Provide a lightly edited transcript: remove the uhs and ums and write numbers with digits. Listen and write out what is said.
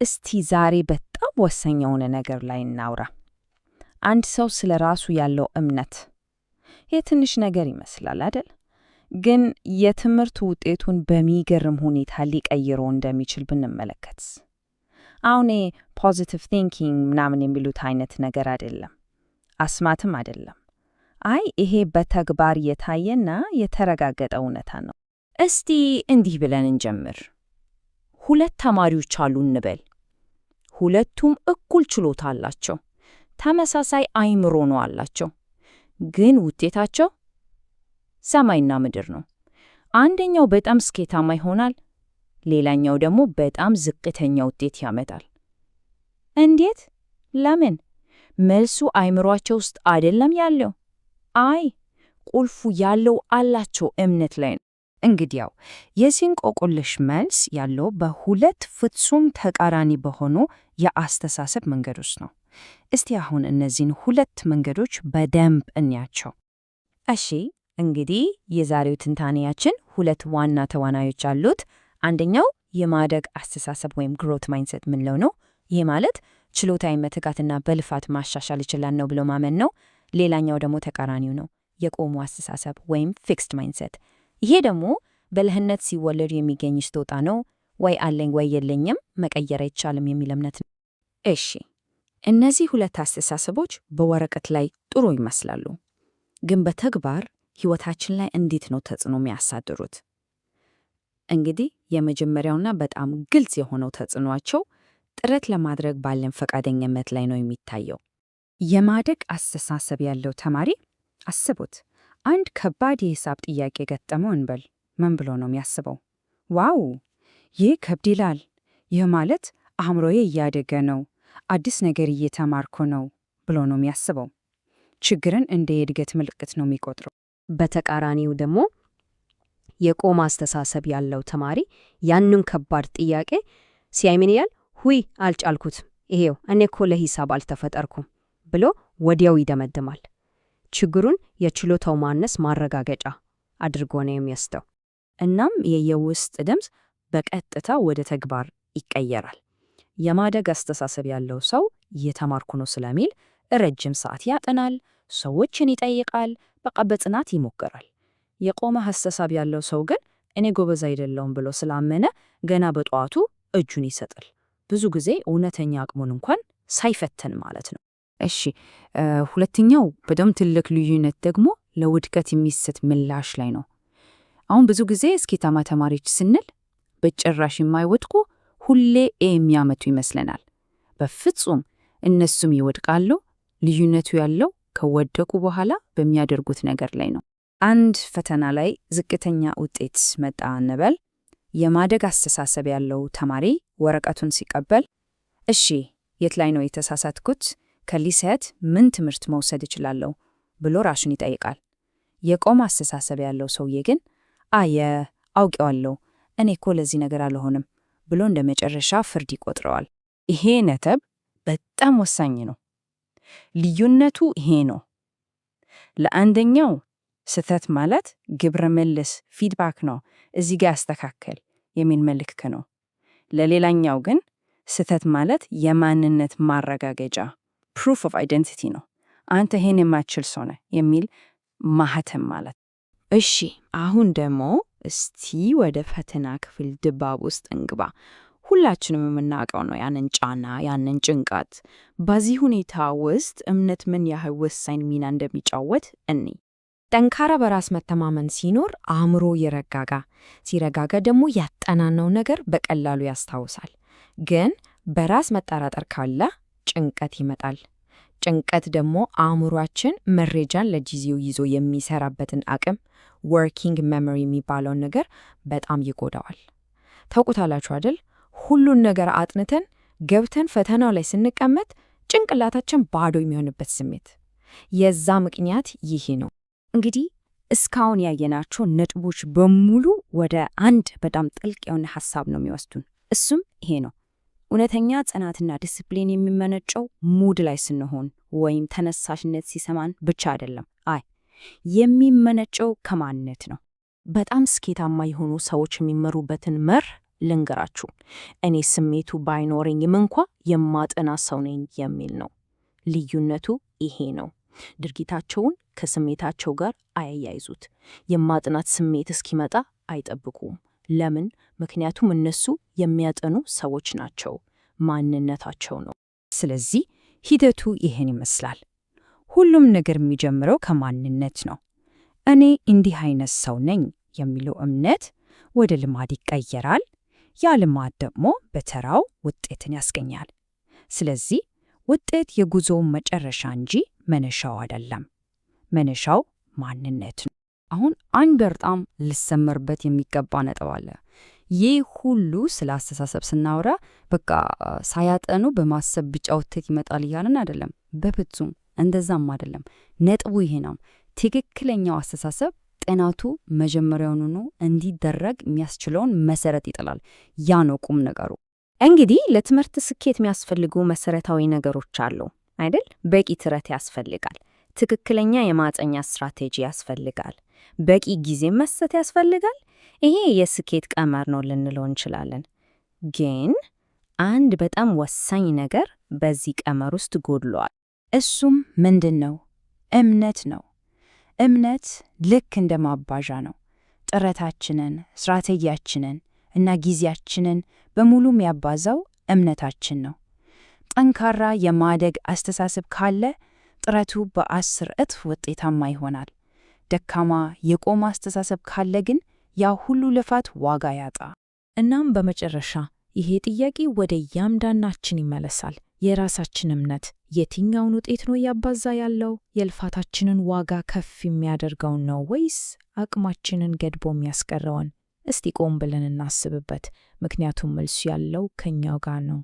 እስቲ ዛሬ በጣም ወሳኝ የሆነ ነገር ላይ እናውራ። አንድ ሰው ስለ ራሱ ያለው እምነት ይህ ትንሽ ነገር ይመስላል አይደል? ግን የትምህርት ውጤቱን በሚገርም ሁኔታ ሊቀይረው እንደሚችል ብንመለከት። አሁን positive thinking ምናምን የሚሉት አይነት ነገር አይደለም፣ አስማትም አይደለም። አይ፣ ይሄ በተግባር የታየና የተረጋገጠ እውነታ ነው። እስቲ እንዲህ ብለን እንጀምር። ሁለት ተማሪዎች አሉ እንበል። ሁለቱም እኩል ችሎታ አላቸው። ተመሳሳይ አይምሮ ነው አላቸው። ግን ውጤታቸው ሰማይና ምድር ነው። አንደኛው በጣም ስኬታማ ይሆናል፣ ሌላኛው ደግሞ በጣም ዝቅተኛ ውጤት ያመጣል። እንዴት? ለምን? መልሱ አይምሯቸው ውስጥ አይደለም ያለው። አይ፣ ቁልፉ ያለው አላቸው እምነት ላይ ነው። እንግዲያው የዚህ እንቆቅልሽ መልስ ያለው በሁለት ፍጹም ተቃራኒ በሆኑ የአስተሳሰብ መንገዶች ነው። እስቲ አሁን እነዚህን ሁለት መንገዶች በደንብ እንያቸው። እሺ፣ እንግዲህ የዛሬው ትንታኔያችን ሁለት ዋና ተዋናዮች አሉት። አንደኛው የማደግ አስተሳሰብ ወይም growth mindset ምንለው ነው። ይህ ማለት ችሎታዬን በትጋትና በልፋት ማሻሻል እችላለሁ ብሎ ማመን ነው። ሌላኛው ደግሞ ተቃራኒው ነው፣ የቆመ አስተሳሰብ ወይም fixed mindset። ይሄ ደግሞ ብልህነት ሲወለድ የሚገኝ ስጦታ ነው፣ ወይ አለኝ ወይ የለኝም፣ መቀየር አይቻልም የሚል እምነት ነው። እሺ፣ እነዚህ ሁለት አስተሳሰቦች በወረቀት ላይ ጥሩ ይመስላሉ፣ ግን በተግባር ሕይወታችን ላይ እንዴት ነው ተጽዕኖ የሚያሳድሩት? እንግዲህ የመጀመሪያውና በጣም ግልጽ የሆነው ተጽዕኗቸው ጥረት ለማድረግ ባለን ፈቃደኝነት ላይ ነው የሚታየው። የማደግ አስተሳሰብ ያለው ተማሪ፣ አስቡት፣ አንድ ከባድ የሂሳብ ጥያቄ ገጠመው እንበል። ምን ብሎ ነው የሚያስበው? "ዋው፣ ይህ ከብድ ይላል። ይህ ማለት አእምሮዬ እያደገ ነው፣ አዲስ ነገር እየተማርኩ ነው" ብሎ ነው የሚያስበው። ችግርን እንደ የእድገት ምልክት ነው የሚቆጥረው። በተቃራኒው ደግሞ የቆመ አስተሳሰብ ያለው ተማሪ ያንን ከባድ ጥያቄ ሲያይ ምን ይላል? "ሁይ፣ አልቻልኩትም፣ ይሄው እኔ እኮ ለሂሳብ አልተፈጠርኩም" ብሎ ወዲያው ይደመድማል። ችግሩን የችሎታው ማነስ ማረጋገጫ አድርጎ ነው የሚወስደው። እናም የየውስጥ ድምፅ በቀጥታ ወደ ተግባር ይቀየራል። የማደግ አስተሳሰብ ያለው ሰው እየተማርኩ ነው ስለሚል ረጅም ሰዓት ያጠናል፣ ሰዎችን ይጠይቃል፣ በቃ በጽናት ይሞክራል። የቆመ አስተሳሰብ ያለው ሰው ግን እኔ ጎበዝ አይደለሁም ብሎ ስላመነ ገና በጠዋቱ እጁን ይሰጣል። ብዙ ጊዜ እውነተኛ አቅሙን እንኳን ሳይፈትን ማለት ነው። እሺ፣ ሁለተኛው በጣም ትልቅ ልዩነት ደግሞ ለውድቀት የሚሰጥ ምላሽ ላይ ነው። አሁን ብዙ ጊዜ ስኬታማ ተማሪዎች ስንል በጭራሽ የማይወድቁ፣ ሁሌ A የሚያመጡ ይመስለናል። በፍጹም፣ እነሱም ይወድቃሉ። ልዩነቱ ያለው ከወደቁ በኋላ በሚያደርጉት ነገር ላይ ነው። አንድ ፈተና ላይ ዝቅተኛ ውጤት መጣ እንበል። የማደግ አስተሳሰብ ያለው ተማሪ ወረቀቱን ሲቀበል "እሺ፣ የት ላይ ነው የተሳሳትኩት? ከዚህ ስህተት ምን ትምህርት መውሰድ እችላለሁ?" ብሎ ራሱን ይጠይቃል። የቆመ አስተሳሰብ ያለው ሰውዬ ግን "አየ፣ አውቄዋለሁ፣ እኔ እኮ ለዚህ ነገር አልሆንም" ብሎ እንደ መጨረሻ ፍርድ ይቆጥረዋል። ይሄ ነጥብ በጣም ወሳኝ ነው። ልዩነቱ ይሄ ነው። ለአንደኛው ስህተት ማለት ግብረ መልስ feedback ነው፣ እዚህ ጋር አስተካክል የሚል መልእክት ነው። ለሌላኛው ግን ስህተት ማለት የማንነት ማረጋገጫ proof of identity ነው። አንተ ይሄን የማትችል ሰው ነህ የሚል ማህተም ማለት። እሺ፣ አሁን ደግሞ እስቲ ወደ ፈተና ክፍል ድባብ ውስጥ እንግባ። ሁላችንም የምናውቀው ነው ያንን ጫና፣ ያንን ጭንቀት። በዚህ ሁኔታ ውስጥ እምነት ምን ያህል ወሳኝ ሚና እንደሚጫወት እኒ ጠንካራ በራስ መተማመን ሲኖር አእምሮ ይረጋጋ። ሲረጋጋ ደግሞ ያጠናነው ነገር በቀላሉ ያስታውሳል። ግን በራስ መጠራጠር ካለ ጭንቀት ይመጣል። ጭንቀት ደግሞ አእምሯችን መረጃን ለጊዜው ይዞ የሚሰራበትን አቅም፣ working memory የሚባለውን ነገር፣ በጣም ይጎዳዋል። ታውቁታላችሁ አይደል? ሁሉን ነገር አጥንተን ገብተን ፈተናው ላይ ስንቀመጥ ጭንቅላታችን ባዶ የሚሆንበት ስሜት። የዛ ምክንያት ይሄ ነው። እንግዲህ እስካሁን ያየናቸው ነጥቦች በሙሉ ወደ አንድ በጣም ጥልቅ የሆነ ሐሳብ ነው የሚወስዱን። እሱም ይሄ ነው። እውነተኛ ጽናትና ዲስፕሊን የሚመነጨው mood ላይ ስንሆን ወይም ተነሳሽነት ሲሰማን ብቻ አይደለም። አይ፣ የሚመነጨው ከማንነት ነው። በጣም ስኬታማ የሆኑ ሰዎች የሚመሩበትን መርህ ልንገራችሁ፣ እኔ ስሜቱ ባይኖረኝም እንኳ የማጠና ሰው ነኝ የሚል ነው። ልዩነቱ ይሄ ነው። ድርጊታቸውን ከስሜታቸው ጋር አያያይዙት። የማጥናት ስሜት እስኪመጣ አይጠብቁም። ለምን? ምክንያቱም እነሱ የሚያጠኑ ሰዎች ናቸው። ማንነታቸው ነው። ስለዚህ ሂደቱ ይህን ይመስላል። ሁሉም ነገር የሚጀምረው ከማንነት ነው። እኔ እንዲህ አይነት ሰው ነኝ የሚለው እምነት ወደ ልማድ ይቀየራል። ያ ልማድ ደግሞ በተራው ውጤትን ያስገኛል። ስለዚህ ውጤት የጉዞው መጨረሻ እንጂ መነሻው አይደለም። መነሻው ማንነት ነው። አሁን አንድ በጣም ሊሰመርበት የሚገባ ነጥብ አለ። ይህ ሁሉ ስለ አስተሳሰብ ስናወራ በቃ ሳያጠኑ በማሰብ ብቻ ውጤት ይመጣል እያልን አይደለም። በፍጹም እንደዛም አይደለም። ነጥቡ ይሄ ነው። ትክክለኛው አስተሳሰብ ጥናቱ መጀመሪያውኑ እንዲደረግ የሚያስችለውን መሰረት ይጥላል። ያ ነው ቁም ነገሩ። እንግዲህ ለትምህርት ስኬት የሚያስፈልጉ መሰረታዊ ነገሮች አሉ አይደል? በቂ ጥረት ያስፈልጋል። ትክክለኛ የማጥኛ ስትራቴጂ ያስፈልጋል። በቂ ጊዜ መስጠት ያስፈልጋል። ይሄ የስኬት ቀመር ነው ልንለው እንችላለን። ግን አንድ በጣም ወሳኝ ነገር በዚህ ቀመር ውስጥ ጎድሏል። እሱም ምንድን ነው? እምነት ነው። እምነት ልክ እንደ ማባዣ ነው። ጥረታችንን፣ ስትራቴጂያችንን እና ጊዜያችንን በሙሉ የሚያባዛው እምነታችን ነው። ጠንካራ የማደግ አስተሳሰብ ካለ ጥረቱ በ10 እጥፍ ውጤታማ ይሆናል። ደካማ የቆመ አስተሳሰብ ካለ ግን ያ ሁሉ ልፋት ዋጋ ያጣ። እናም በመጨረሻ ይሄ ጥያቄ ወደ እያንዳንዳችን ይመለሳል። የራሳችን እምነት የትኛውን ውጤት ነው እያባዛ ያለው? የልፋታችንን ዋጋ ከፍ የሚያደርገውን ነው ወይስ አቅማችንን ገድቦ የሚያስቀረውን? እስቲ ቆም ብለን እናስብበት፣ ምክንያቱም መልሱ ያለው ከኛው ጋር ነው።